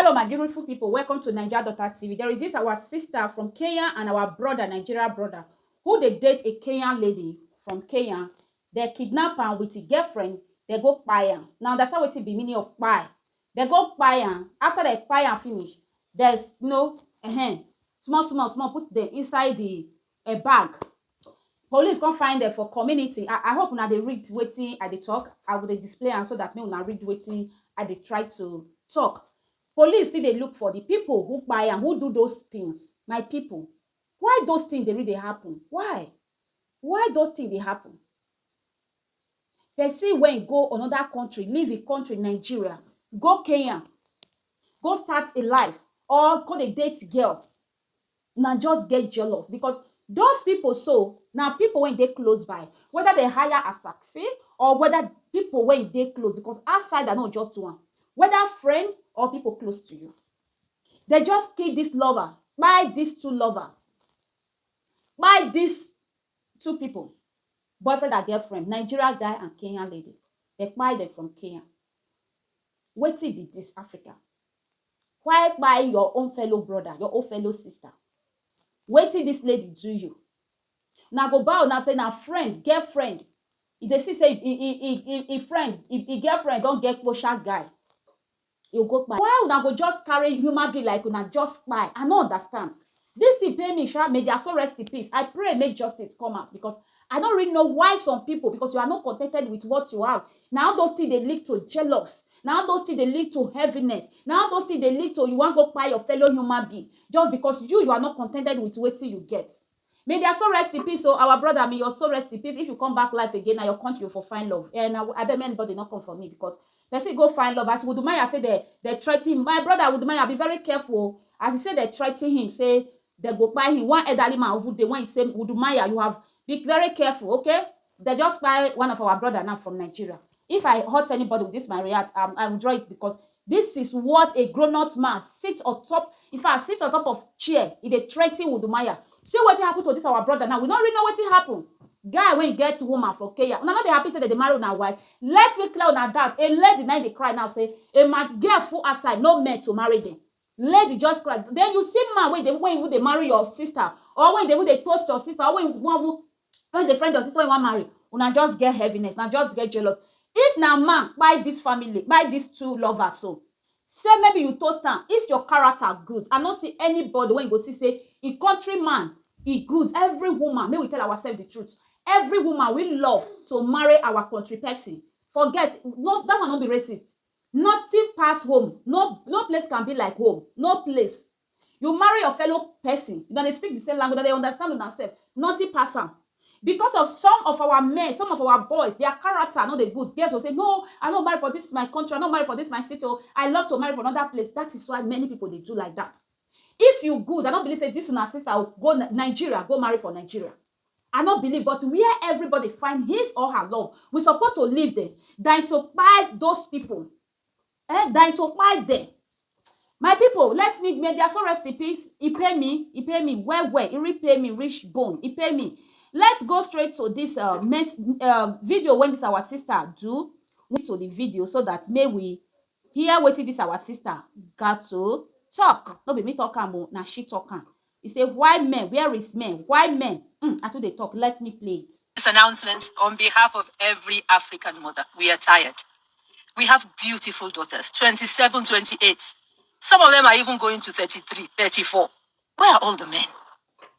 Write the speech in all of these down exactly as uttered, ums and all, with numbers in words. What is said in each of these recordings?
Hello, my beautiful people. Welcome to Naija Daughter T V. There is this our sister from Kenya and our brother, Nigeria brother, who dey date a Kenyan lady from Kenya. They kidnap am with his girlfriend. They go kpai am. Now understand wetin be meaning of kpai. They go kpai am. After they kpai am finish, there's, you know, uh small, small, small, put them inside the a bag. Police come find them for community. I, I hope una dey read wetin I dey talk. I go dey display am so that make una read wetin I dey try to talk. Police still dey look for the people who kpai am, who do those things. My people, why those things dey really happen? Why? Why those things dey happen? Person wey go another country, leave im country, Nigeria, go Kenya, go start a life, or go dey date girl, na just get jealous, because those people so na people wey dey close by, whether they hire as taxi or whether people wey dey close, because outside I no just do am, whether friend or people close to you. They just kill this lover, kpai these two lovers, kpai these two people, boyfriend and girlfriend, Nigeria guy and Kenyan lady. They kpai them from Kenya. Wetin be this, Africa? Why kpai your own fellow brother, your own fellow sister? Wetin this lady do you? Una go bow now say na friend, girlfriend. If they see say e, e, e, e, e friend, e, e girlfriend don get kposha guy, you go kpai. Why una go just carry human being like una just kpai? I no understand. This thing pain me sha. May their soul rest in peace. I pray make justice come out, because I don't really know why some people, because you are not contented with what you have. Now those things they lead to jealous. Now those things they lead to heaviness. Now those things they lead to you want go kpai your fellow human being just because you, you are not contented with wetin you get. May their soul rest in peace. So our brother, may your soul rest in peace. If you come back life again, na your country you for find love. And I, I beg anybody not come for me, because person go find love. As Wudumaya say they, they threaten him. My brother Wudumaya, be very careful. As he say they threaten him, say they go kpai him. One elderly man over there, when he say, "Wudumaya, you have, be very careful, okay?" They just kpai one of our brother now from Nigeria. If I hurt anybody with this my react, um, I will draw it, because this is what a grown-up man sit on top. In fact, sit on top of chair. He dey threaten Wudumaya. See wetin happen to this our brother now. We no really know wetin happen. Guy wey get woman for Kenya. Una no dey happy say dem dey marry una wife. Let me clear una doubt. A lady na dey cry now say, "A my girls full outside, no men to marry them." Lady just cry. Then you see man wey dey, wey even dey marry your sister, or wey dey even dey toast your sister, or wey wan even, wey dey friend your sister wey wan marry. Una just get heaviness, una just get jealous. If na man kpai this family, kpai these two lovers so, say maybe you toast am. If your character good, I no see anybody wey go see say e country man e good. Every woman, make we tell ourselves the truth. Every woman we love to marry our country person. Forget, no, that one no be racist. Nothing pass home. No, no place can be like home. No place. You marry your fellow person, you don dey speak the same language, you don dey understand una sef. Nothing pass am. Because of some of our men, some of our boys, their character no dey good. Girls go say, "No, I no marry for this my country, I no marry for this my city, oh, I love to marry for another place." That is why many people dey do like that. If you good, I no believe say this una sister go Ni-, Nigeria, go marry for Nigeria. I no believe, but where everybody find his or her love, we supposed to leave them than to kpai those people. Eh, than to kpai them. My people, let me, may their soul rest in peace. He pay me, he pay me well, well. He repay me rich bone. He pay me. Let's go straight to this uh, mess, uh video when this our sister do. Went to the video so that may we hear wetin this our sister got to talk. No be me talk am o, na she talk am. He say, "Why men? Where is men? Why men?" Mm, I too dey talk. Let me play it. This announcement on behalf of every African mother. We are tired. We have beautiful daughters, twenty-seven, twenty-eight. Some of them are even going to thirty-three, thirty-four. Where are all the men?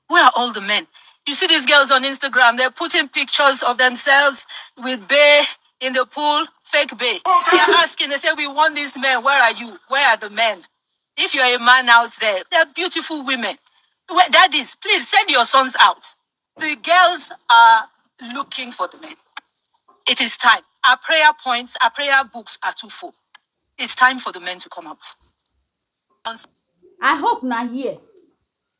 Where are all the men? You see these girls on Instagram, they're putting pictures of themselves with bae in the pool, fake bae. They're asking, they say, "We want these men. Where are you? Where are the men?" If you're a man out there, they're beautiful women. Well, daddies, please send your sons out. The girls are looking for the men. It is time. Our prayer points, our prayer books are too full. It's time for the men to come out. I hope na here.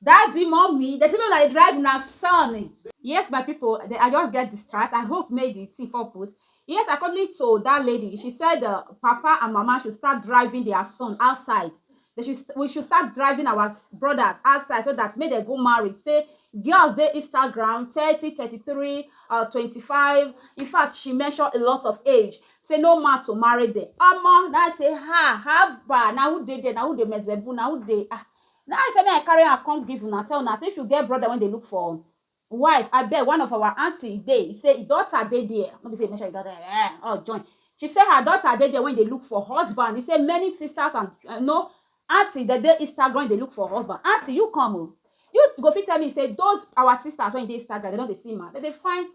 Daddy, mommy, they say make una dey drive una son. Yes, my people, they, I just get distracted. I hope made the thing for put. Yes, according to that lady, she said uh, papa and mama should start driving their son outside. They should st- we should start driving our s- brothers outside so that make dem go marry. Say girls dey Instagram thirty, thirty-three, uh, twenty-five. In fact, she mentioned a lot of age. Say no man to marry them. Omo, now I say ha ha ba. Now who dey there? Now who dey mezebu? Now who dey ah? Now I say me I carry her come give una tell una say if you get brother when they look for wife, I bet one of our auntie dey. He say his daughter dey there. No be say he mention his daughter. Eh, oh join. She say her daughter dey there when they look for husband. He say many sisters and uh, no auntie they dey Instagram they look for husband. Auntie, you come o. You go fit tell me say those our sisters when they Instagram they don dey see man. They dey find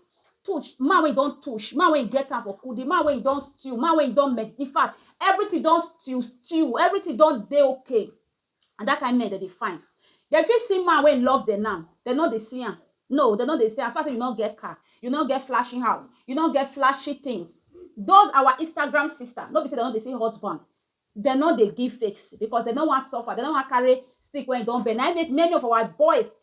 touch man when don touch man when get am for kudi man when don steal man when don make in fact everything don steal steal everything don dey okay. And that kind men dem dey find. Dem fit see man wey love dem now, dem no dey see am. No, dem no dey see am. As far as you no get car, you no get flashy house, you no get flashy things. Those our Instagram sister, no be say dem no dey see husband. Dem no dey give face because dem no wan suffer, dem no wan carry stick wey don bend. Na im make many of our boys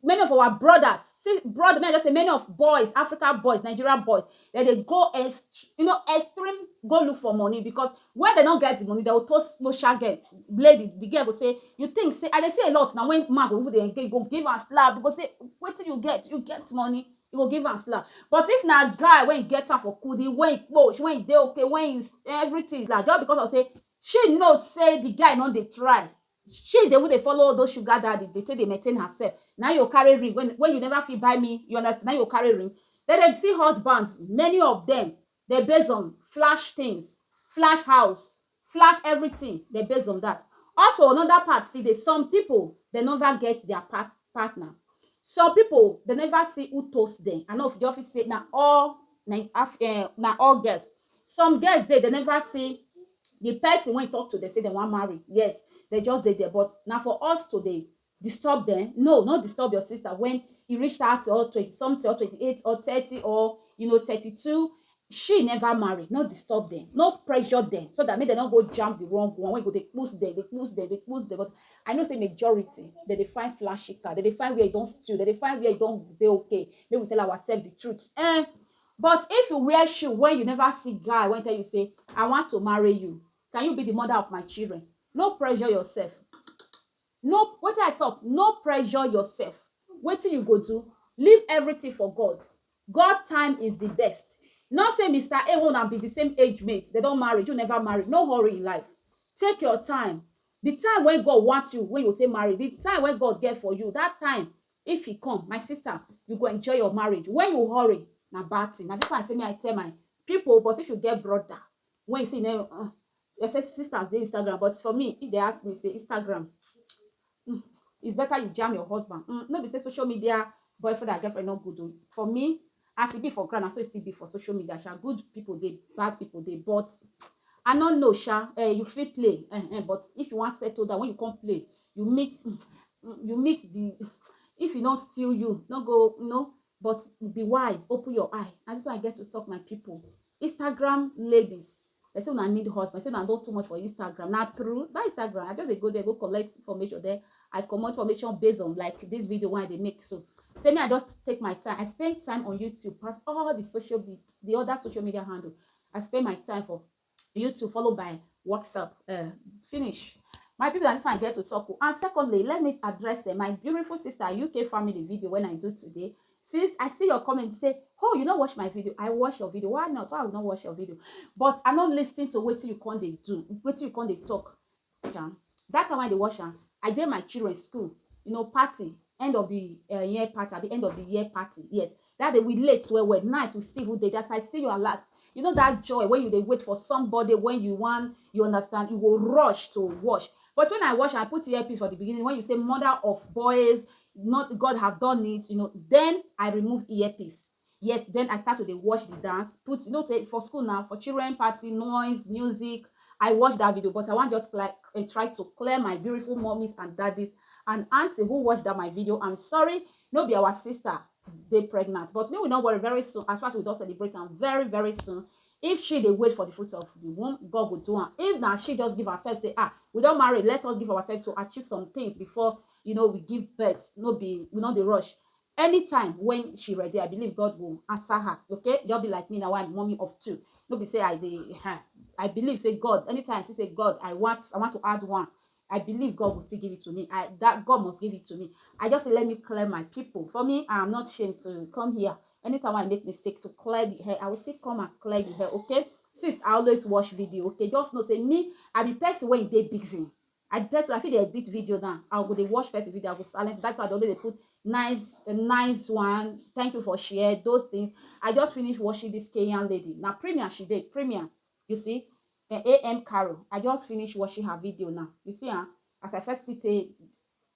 many of our brothers see brother may I just say many of boys Africa boys Nigeria boys dem dey go ext you know extreme go look for money because when dem no get the money dem go toast no shag girl lady the girl go say you think say I dey see a lot na when man go even dey engage go give am slap go say wetin you get you get money you go give am slap but if na guy wey get am for kudi wey kposh wey dey okay wey everything like just because of say she know say the guy no dey try she dey even dey follow all those sugar daddy dey take dey maintain herself na you carry ring when when you never fit buy me you understand na you carry ring dem dey see husbands many of them dey base on flash things flash house flash everything dey base on that also another part still dey some people dem never get their part partner some people dem never see who toast them I know if the office say na all na af eh, na all girls some girls dey dem never see the person wey talk to dem say dem wan marry yes dem just dey there but na for us to dey disturb dem no no disturb your sister when e reach thirty or twenty something or twenty eight or thirty or you know thirty two she never marry no disturb dem no pressure dem so that make dem no go jam the wrong one wey go dey push dem dey push dem dey push dem but I know say majority dem dey find flashy car dem dey find where e don steal dem dey find where e don dey okay make we tell ourselves the truth eh but if you wear shoe when you never see guy wey tell you say I want to marry you can you be the mother of my children no pressure yourself no wetin I talk no pressure yourself wetin you go do leave everything for God God time is the best no say Mister A one and be the same age mate they don marry you never marry no hurry in life take your time the time when God want you when you take marry the time when God get for you that time if he come my sister you go enjoy your marriage when you hurry na bad thing na this one I say me I tell my people but if you get brother when you say you never uh, I say sisters dey Instagram but for me if they ask me say Instagram mm, it's better you jam your husband mm, no be say social media boyfriend and girlfriend no good o for me as e be for ground na so e still be for social media sha good people dey bad people dey but I no know sha eh, you fit play eh, eh, but if you wan settle down when you come play you meet mm, you meet the if e no steal you no go you know but be wise open your eye na this one I get to talk my people Instagram ladies dem say una need husband say una don too much for Instagram na true that Instagram I just dey go there go collect information there I comot information based on like this video wey I dey make so say me I just take my time I spend time on YouTube pass all the social the, the other social media handle I spend my time for YouTube followed by WhatsApp uh, finish my people na this one I get to talk o and secondly let me address uh, my beautiful sister UK family video wey I do today since I see your comment say oh you no watch my video I watch your video why not why I no watch your video but I no lis ten to wetin you come dey do wetin you come dey talk sha that time wey I dey watch am I dey my children school you know party end of the uh, year party abi end of the year party yes that day we late well well night we still even dey as I see you alert you know that joy when you dey wait for somebody when you wan you understand you go rush to watch but when I watch I put earpiece for the beginning when you say mother of boys not God have done it you know then I remove earpiece yes then I start to dey watch the dance put you know say for school now for children party noise music I watch that video but I wan just like uh, try to clear my beautiful mommies and daddies and auntie who watch that my video I'm sorry no be our sister dey pregnant but make we no worry very soon as far as we don celebrate am very very soon if she dey wait for the fruit of the womb God go do am if na she just give herself say ah we don marry let us give ourselves to achieve some things before you know we give birth no be we no dey rush anytime when she ready I believe God go answer her okay just be like me na why I'm mommy of two no be say I dey eh, I believe say God anytime I see say God I want I want to add one I believe God will still give it to me. I that God must give it to me. I just say, let me clear my people. For me, I'm not ashamed to come here. Anytime I make mistake to clear the air, I will still come and clear the air, okay? Since I always watch video, okay? Just know say me, I be person wey dey busy. I be person, I fit dey edit video now. I go dey watch person video, I go silent. That's why I dey always dey put nice, a nice one. Thank you for share those things. I just finished watching this Kenyan lady. Now, Premier, she did. Premier, you see, eh, A M Carol. I just finished watching her video now. You see, huh? As I first see, say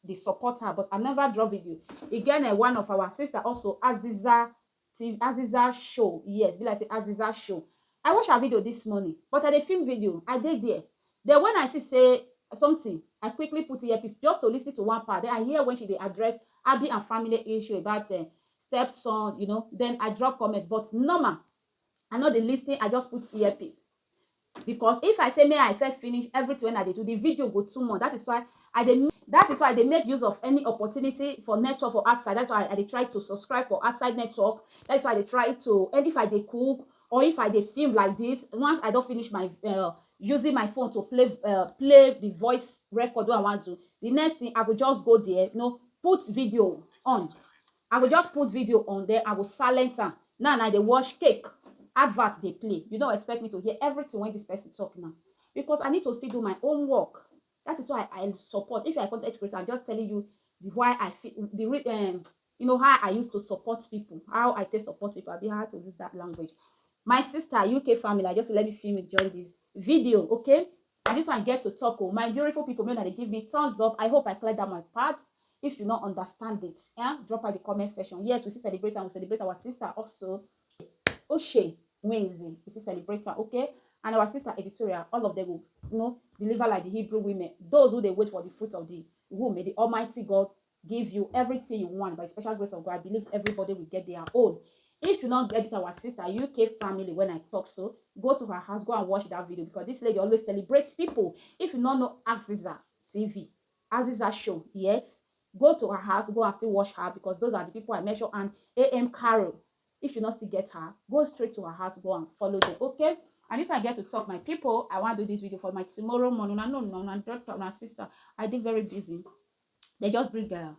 dey support her, but I never draw video. Again, eh, one of our sister also, Aziza T V, Aziza Show. Yes, be like say Aziza Show. I watch her video this morning, but I dey film video. I dey there. Then when I see say something, I quickly put earpiece just to listen to one part. Then I hear when she dey address Abby and family issue about, eh, stepson, you know. Then I drop comment, but normal, I no dey listen. I just put earpiece. Because if I say may I first finish everything when I dey do, the video go too much. That is why I dey that is why I dey make use of any opportunity for network for outside. That's why I dey try to subscribe for outside network. That's why I dey try to, and if I dey cook or if I dey film like this, once I don finish my, uh, using my phone to play, uh, play the voice record wey I want to, the next thing I go just go there, you know, put video on. I go just put video on there, I go silent am. Now, now I dey watch cake, advert dey play. You don't expect me to hear everything when this person talk now, because I need to still do my own work. That is why I support. If you're a content creator, I'm just telling you the why I feel the re- um, you know, how I used to support people, how I take support people. I be how to use that language. My sister, U K family, I just let me film it, join this video, okay? And this one get to talk. Oh, my beautiful people, may they give me thumbs up. I hope I cleared that my part. If you not understand it, yeah, drop out the comment section. Yes, we still celebrate and we celebrate our sister also. Oshe Wednesday, we still celebrate her, okay? And our sister Editorial, all of them will, you know, deliver like the Hebrew women. Those who they wait for the fruit of the womb, may the Almighty God give you everything you want by the special grace of God. I believe everybody will get their own. If you not get this, our sister U K family, when I talk so, go to her house, go and watch that video, because this lady always celebrates people. If you not know Aziza T V, Aziza Show, yes, go to her house, go and still watch her, because those are the people I mentioned. And A M Carol, if you not still get her, go straight to her house, go and follow them, okay? And if I get to talk, my people, I want to do this video for my tomorrow morning. I know, no, no, daughter, my sister, I dey very busy. They just bring, uh,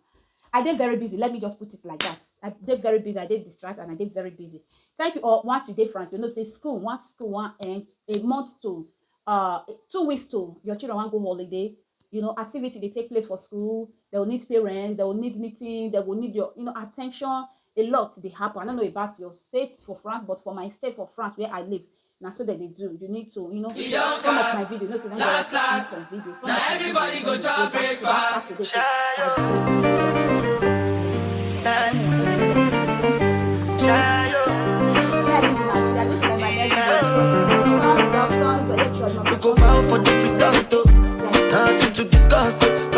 I dey very busy. Let me just put it like that. I dey very busy. I dey distracted and I dey very busy. Thank you all. Once you dey France, you know say school, once school one end, a month to, uh, two weeks to your children want go holiday. You know, activity they take place for school. They will need parents. They will need meeting. They will need your, you know, attention. A lot dey happen. I don't know about your state for France, but for my state for France where I live, now so that they do. You need to, you know, some of my video, not even some video. Some of my video, everybody go to breakfast. You go bow for the result, oh. Nothing to discuss, oh.